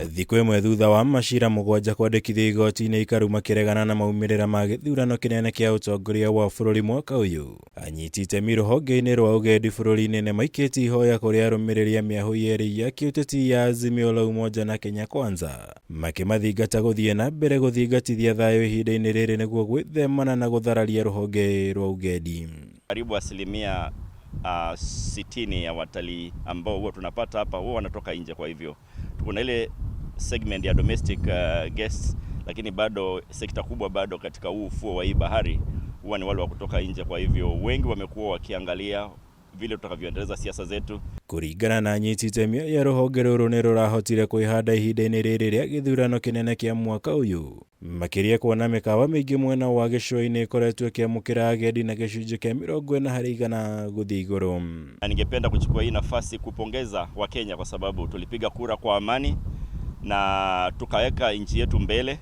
Thikũ ĩmwe thutha wa macira 7 kwandĩkithio igoti-inĩ ikaru makĩregana na maumĩrĩra ma gĩthurano kĩnene kĩa ũtongoria wa bũrũri mwaka ũyũ. Anyiti itemi rũhonge-inĩ rwa ũgendi bũrũri-inĩ nĩ maikĩtie ihoya kũrĩ arũmĩrĩri a mĩahũ yerĩ ya kĩũteti ya Azimio la Umoja na Kenya Kwanza makĩmathingata gũthiĩ na mbere gũthingatithia thayũ ihinda-inĩ rĩrĩ nĩguo gwĩthemana na gũthararia rũhonge rwa ũgendi. Karibu asilimia 60 ya watalii ambao huwa tunapata hapa huwa wanatoka nje. Kwa hivyo kuna ile segment ya domestic guests, lakini bado sekta kubwa bado katika huu ufuo wa hii bahari huwa ni wale wa kutoka nje. Kwa hivyo wengi wamekuwa wakiangalia vile tutakavyoendeleza siasa zetu. Kũringana na anyiti itemi ya rũhonge rũrũ nĩ rũrahotire kwĩhanda ihinda-inĩ rĩrĩ rĩa gĩthurano kĩnene kĩa mwaka ũyũ, makĩria kuona mĩkawa mĩingĩ mwena wa gĩcũa-inĩ ĩkoretwo ĩkĩamũkĩra agendi na gĩcunjĩ kĩa 40% gũthiĩ igũrũ. Na ningependa kuchukua hii nafasi kupongeza Wakenya kwa sababu tulipiga kura kwa amani na tukaweka nchi yetu mbele,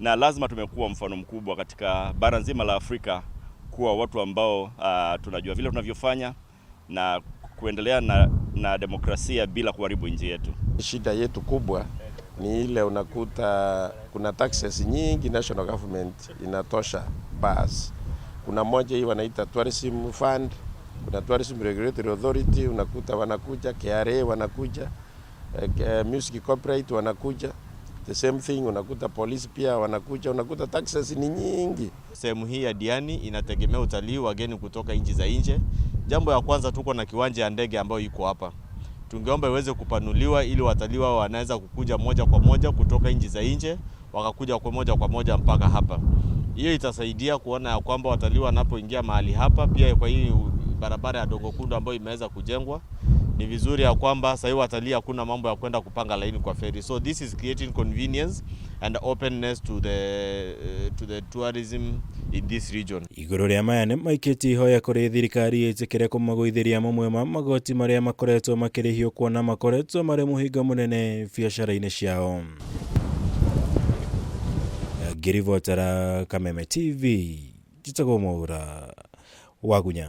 na lazima tumekuwa mfano mkubwa katika bara nzima la Afrika kuwa watu ambao tunajua vile tunavyofanya na kuendelea na demokrasia bila kuharibu nchi yetu. Shida yetu kubwa ni ile unakuta kuna taxes nyingi national government inatosha bas. Kuna moja hii wanaita tourism fund, kuna tourism regulatory authority, unakuta wanakuja KRA wanakuja, music copyright wanakuja, the same thing unakuta polisi pia wanakuja, unakuta taxes ni nyingi. Sehemu hii ya Diani inategemea utalii, wageni kutoka nchi za nje. Jambo ya kwanza, tuko na kiwanja ya ndege ambayo iko hapa. Tungeomba iweze kupanuliwa ili watalii wao wanaweza kukuja moja kwa moja kutoka nchi za nje, wakakuja kwa moja kwa moja mpaka hapa. Hiyo itasaidia kuona ya kwamba watalii wanapoingia mahali hapa, pia kwa hii barabara ya Dongo Kundu ambayo imeweza kujengwa, ni vizuri ya kwamba sasa hivi watalii hakuna mambo ya kwenda kupanga laini kwa ferry. So this is creating convenience and openness to the tourism in this region. Igũrũ rĩa maya nĩ maikĩtie ihoya kũrĩ thirikari ĩtĩkĩre kũmagũithĩria mamwe ma magoti marĩa makoretwo makĩrĩhio kuona makoretwo marĩ mũhĩnga mũnene biacara-inĩ ciao. Ngĩribotera Kameme TV, njĩtagwo Mwaura Wagunya.